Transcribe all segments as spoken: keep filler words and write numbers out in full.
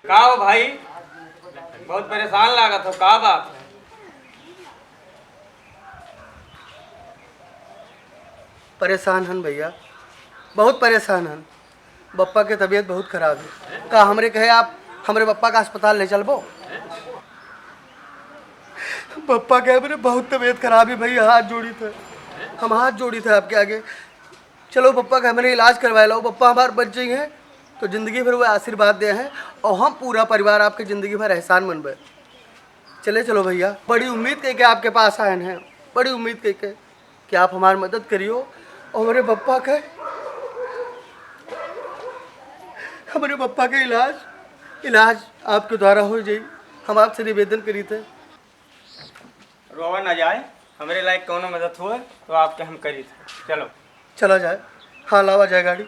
का हो भाई, बहुत परेशान लागत हो, का बात? परेशान हन भइया, बहुत परेशान हन। बप्पा के तबीयत बहुत खराब है। का हमरे कहे आप हमरे बप्पा का अस्पताल ले चलबो? बप्पा के हमरे बहुत तबीयत खराब है भइया, हाथ जोड़ी थे, हम हाथ जोड़ी थे आपके आगे। चलो बप्पा का हमरे इलाज करवाए लो, बप्पा हमार बच जाई हैं तो जिंदगी भर वो आशीर्वाद दे हैं और हम पूरा परिवार आपके जिंदगी भर एहसान मनबे। चले चलो भइया, बड़ी उम्मीद कइके आपके पास आए हैं, बड़ी उम्मीद कइके कि आप हमार मदद करियो और हमरे बप्पा के, हमरे बप्पा के इलाज, इलाज आपके द्वारा हो जाई। हम आपसे निवेदन करी थे। रोवा ना जाए, हमरे लायक कौनो मदद हुए तो आपके हम करी थे। चलो। चला जाए। हाँ, लावा जाए गाड़ी।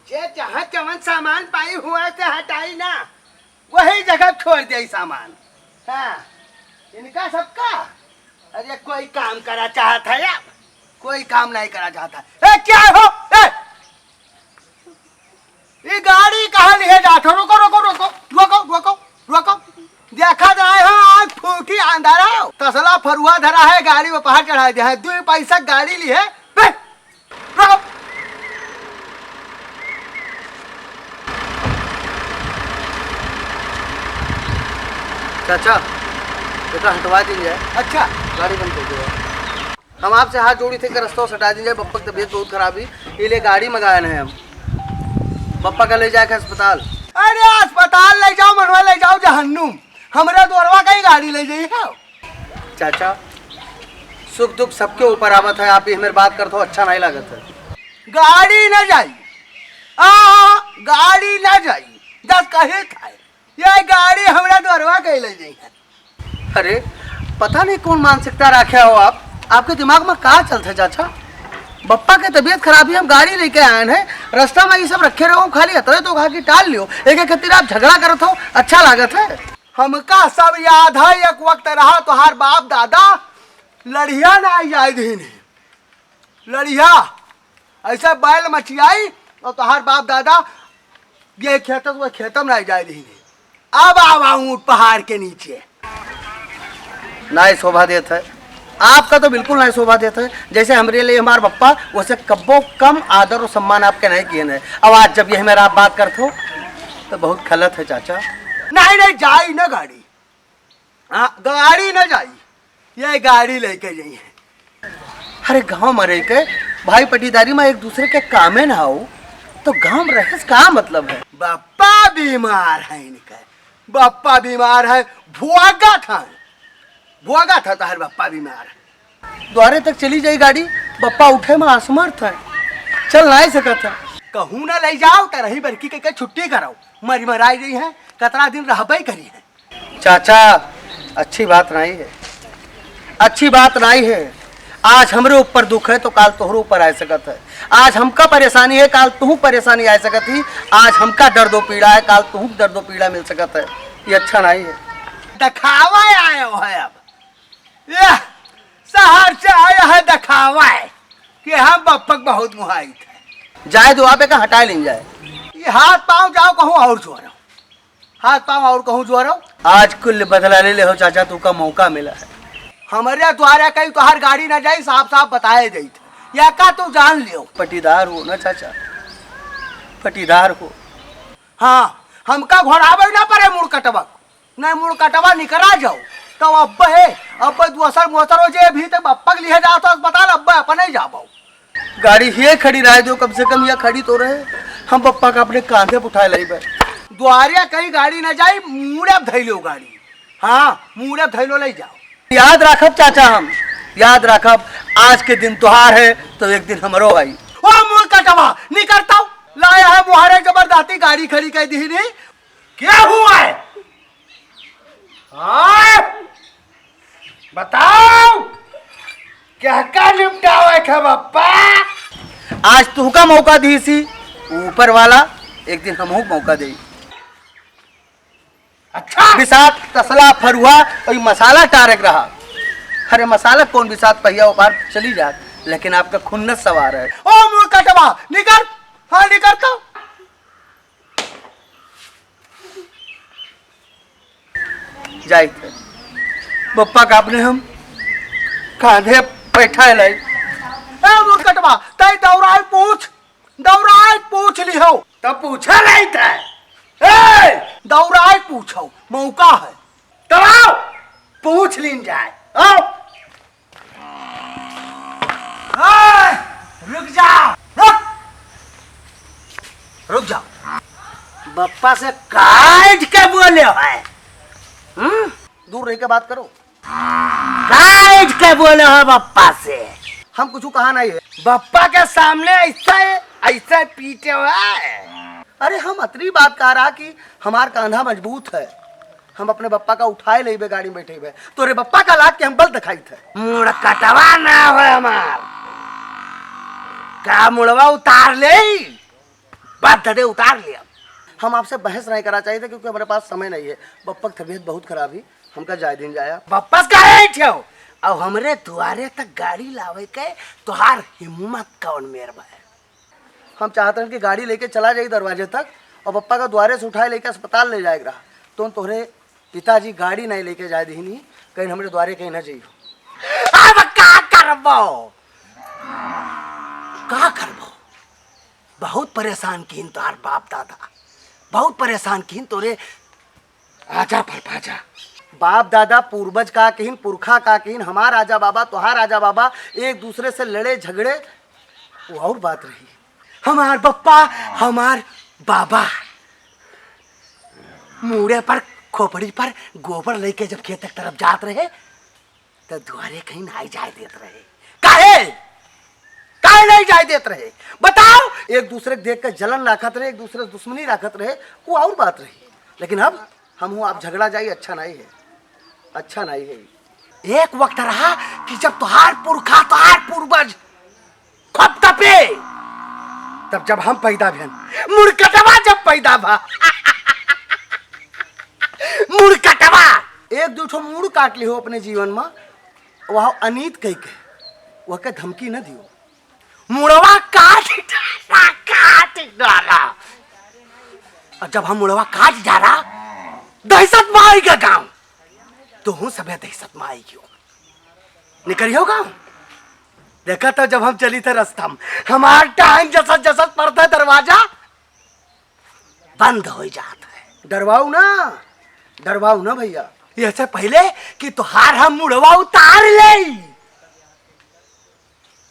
जे जहाँ जवन सामान पाई हुआ से हटाई ना, वही जगह छोड़ दे सामान। हाँ, इनका सबका, अरे कोई काम करा चाहत है या कोई काम नहीं करा चाहत है। ए, क्या हो? ए! ये गाड़ी कहाँ लिए जात हो? रुको, रुको, रुको, रुको, रुको, रुको। देखा जाए हो, आज फूटी अंधारा हो। तसला फरुआ धरा है, गाड़ी में पहाड़ चढ़ा दिया है। दो पैसा गाड़ी ली है। ए! रुको। चाचा, बेटा हटवा दीजिए। अच्छा। गाड़ी बंद कर दो। हम आपसे हाथ जोड़ी थे कि रस्ता से हटा दीजिए, बप्पा की तबीयत बहुत खराब है, ये लिए गाड़ी मंगाए हैं हम, बप्पा का ले जाके अस्पताल। अरे अस्पताल ले जाओ, मनवा ले जाओ जहन्नुम, हमरे दोरवा का ही गाड़ी ले जाइए। चाचा, सुख दुख सबके ऊपर आवत है, आप ये मेरे बात करत हो, अच्छा नहीं लागत है। गाड़ी न जाई, आ, गाड़ी न जाई, दस कहे था, ये गाड़ी हमरा द्वारवा के ले जाई है। अरे, पता नहीं कौन मानसिकता रखे हो आप, आपके दिमाग में का चलत है चाचा? बप्पा के तबीयत खराब है, हम गाड़ी लेके आए हैं, रास्ता में ये सब रखे रहो, खाली अतरे तो कहा कि टाल लियो, एक एक खातिर आप झगड़ा करत हो, अच्छा लागत है? हमका सब याद है, एक वक्त रहा तोहार बाप दादा लड़िया ना आई जाए दीन है। लड़िया, ऐसे बैल मचियाई और तोहार बाप दादा ये खेत से वो खेत में नहीं जाए दीन है। अब आवा ऊँट पहाड़ के नीचे। नाई शोभा देत है, आपका तो बिल्कुल नाई शोभा देत है। जैसे हमरे लिए हमार बप्पा, वैसे कब्बो कम आदर और सम्मान आपके नहीं किए हैं। अब आज जब ये मेरा आप बात करत हो, तो बहुत गलत है चाचा। नहीं, नहीं, जाई ना गाड़ी। हाँ, गाड़ी ना जाई, ये गाड़ी लेके जाई है। अरे गाँव में रह के भाई पटीदारी में एक दूसरे के कामे ना हो, तो गाँव में रहे से का मतलब है? बप्पा बीमार है इनके, बप्पा बीमार है, भुआगत है, भुआगत है, तोहर बप्पा बीमार है। द्वारे तक चली जाई गाड़ी, बप्पा उठे में असमर्थ है, चल नाई सकत है। कहूँ ना ले जाओ, त रही बरकी के, के छुट्टी कराओ, मरी मराई गई है, कतरा दिन रहबे करी है। चाचा, अच्छी बात नाई है, अच्छी बात नाई है। आज हमरे ऊपर दुख है तो काल तोहरे ऊपर आ सकत है। आज हमका परेशानी है, काल तुहू परेशानी आ सकत ही। आज हमका दर्दो पीड़ा है, काल तुहू दर्दो पीड़ा मिल सकत है। ये अच्छा नाई है। दिखावा आयो है अब। यह शहर से आया है दिखावा है कि हम बप्पक बहुत मुहाइत है। जाए दो, आप एक हटाए लें जाए। ये हाथ पाँव जाओ कहूँ और जोरो, हाथ पाँव और कहूँ जोरो। आज कुल बदला ले ले हो चाचा, तू का मौका मिला है। हमरे द्वारा कहीं तोहार गाड़ी ना जाई, साफ साफ बताए देत। या का तू जान लियो। पटीदार हो ना चाचा, पटीदार हो। हाँ, हमका घोरावे ना पड़े मुड़ कटबक। नहीं मुड़ कटवा निकरा जाओ, तो अब्बे, अब्बे दोसर मोसर हो जे भी ते बप्पक लिहे जाओ तो अस्पताल, अब्बे अपने जाबो। गाड़ी ये खड़ी रहे दो, कम से कम या खड़ी तो रहे, हम बप्पा का अपने कांधे पे उठाए लाई बे। द्वारिया कहीं गाड़ी ना जाई, मूड़े धैलो गाड़ी। हाँ, मूड़े धैलो ले जाओ। याद राखब चाचा, हम याद राखब, आज के दिन त्योहार है तो एक दिन हमरो आई। ओ मुड़ कटवा निकरता, लाया है मुहारे जबरदस्ती गाड़ी खड़ी कर दी नहीं। क्या हुआ है? हाँ? बताओ। क्या का निपटावे के बप्पा? आज तुहका मौका दीसी, ऊपर वाला एक दिन हमहू मौका दे। अच्छा। बिसात तसला फरुआ और मसाला टारक रहा। अरे मसाला कौन बिसात पहिया उपार चली जात, लेकिन आपका खुन्नस सवार है। ओ मुड़कटवा, निकर, हाँ निकर तो। जाइत है। बप्पा का अपने हम कांधे बैठा लाई। ए मुड़कटवा, तै दौड़ाई पूछ, दौड़ाई पूछ लिहो। तब पूछा नहीं था। ए! दौड़ाई पूछो, मौका है। तब आओ, पूछ लीन जाए। आओ। ए, रुक जा, रुक। रुक जाओ। बप्पा से काट के बोले है। हम्म? दूर रह के बात करो। काट के बोले है बप्पा से। हम कुछ कहा नहीं है। बप्पा के सामने ऐसा है, ऐसा पीटे हुआ है। अरे हम अतरी बात कह रहा कि हमार कांधा मजबूत है। हम अपने बप्पा का उठाए लेबे, गाड़ी में बैठेबे। तोरे बप्पा का लाद के हम बल दिखाई थे। मुड़कटवा ना हो हमार। का मुड़वा उतार ले? बात दे उतार लिया। हम आपसे बहस नहीं करना चाहिए था क्योंकि हमारे पास समय नहीं है। बप्पा की तबीयत बहुत खराब है, हमका जाए दिन जाया। बप्पा का है ठेव। अब हमरे दुआरे तक गाड़ी लावे के तोहार हिम्मत कौन मेर बा? हम चाहत रहन कि गाड़ी लेके चला जाई दरवाजे तक और बप्पा का द्वारे से उठाए लेके अस्पताल ले जाए के रहा। तो तोहरे पिताजी गाड़ी नहीं लेके जाए दीनी, कहीं हमरे द्वारे कहीं ना जाइयो। अब का करबो? का करबो? बहुत परेशान किन तोहार बाप दादा, बहुत परेशान किन तोरे आजा पर पाजा। बाप दादा पूर्वज का किन, पुरखा का किन, हमार आजा बाबा, तोहार आजा बाबा, एक दूसरे से लड़े झगड़े, वो और बात रही। हमार बप्पा, हमार बाबा मूड़े पर, खोपड़ी पर गोबर लेके जब खेत के तरफ जात रहे, तो दुआरे कहीं नहीं जाए देत रहे। काहे? काहे नहीं जाए देत रहे? बताओ। एक दूसरे के देख के जलन राखत रहे, एक दूसरे से दुश्मनी राखत रहे, वो और बात रही। लेकिन अब हम हूँ आप झगड़ा जाई, अच्छा नहीं है, अच्छा नहीं है। एक वक्त रहा कि जब तोहार पुरखा, तोहार पूर्वज खूब तपे, तब जब हम पैदा भेन, मुड़कटवा जब पैदा भा, मुड़कटवा एक दू ठो मुड़ काट लिहो अपने जीवन में, वह अनीत कह के, वह के धमकी न दियो। मुड़वा काट डाला, काट डाला। और जब हम मुड़वा काट डाला, दहशत माई का गाँव, तो हूँ सबे दहशत माई क्यों निकलियो गाँव। देखा तो जब हम चली थे रास्ता में, हमार टांग जसत जसत पड़ता है दरवाजा, बंद हो जात है। डरवाऊ ना, डरवाऊ ना भैया। ऐसे पहले कि तोहार हम मुड़वा उतार ले,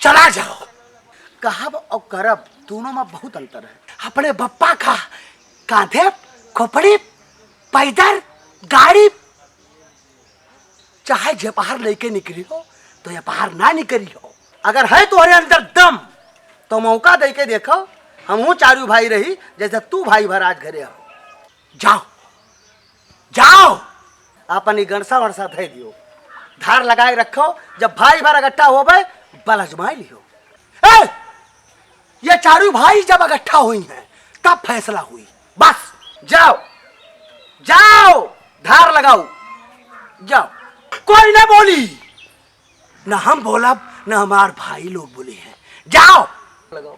चला जाओ। कहब और करब दोनों में बहुत अंतर है। अपने बप्पा का कांधे, खोपड़ी, पैदल, गाड़ी, चाहे जे बाहर लेके निकली हो, तो ये बाहर ना निकली हो। अगर है तोहरे अंदर दम, तो मौका दे के देखो, हमहू चारू भाई रही, जैसे तू भाई भर आज घरे हो। जाओ, जाओ, आपन ई गणसा वणसा धै दियो, धार लगाए रखो, जब भाई भर इकट्ठा होबे, बल आजमाए लियो। ए, ये चारू भाई जब इकट्ठा हुई हैं, तब फैसला हुई। बस, जाओ, जाओ, धार लगाओ, जाओ। कोई ना बोली, ना हम बोलब, ना हमार भाई लोग बोली हैं। जाओ, लगाओ।